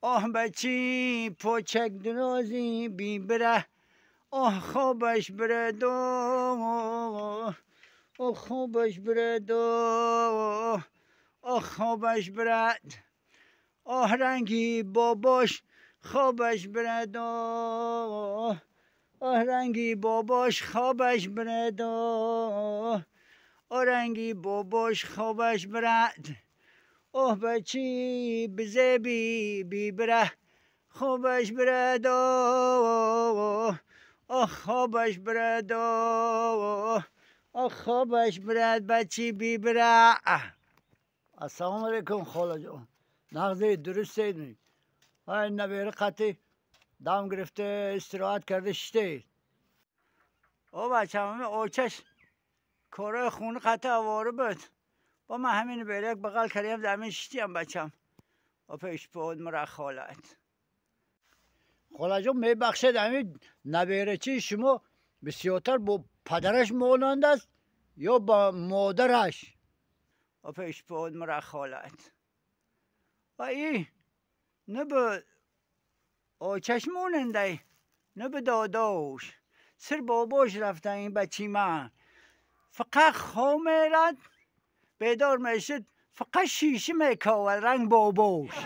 آه بچی پوچک درازی بی بره، آه خوابش برد، آه خوابش برد، آه خوابش برد، آه رنگی باباش خوابش برد، آه رنگی باباش خوابش برد، آه رنگی باباش خوابش برد، آه بچی بزبی بی بره خوابش برد، آه خوابش برد، آه خوابش برد بچی بی بره. السلام علیکم خاله جان، نغزی درسته؟ های نبیره قطعی دم گرفته استراحت کرده شده. او بچه همه اوچش کارای خونه قطع آواره بود، با من همین بیرک بغل کردیم زمین شدیم بچم و پیش بود مرا خالت. خاله جان میبخشد همین نبیره چی شما بسیارتر با پدرش مانند است یا با مادرش؟ و پیش بود مرا خالت. و ای نه به آچش ماننده نه به داداش، سر باباش رفته این بچی من. فقط خواب میرد بیدار میشد فقط شیشه میکاود رنگ باباش.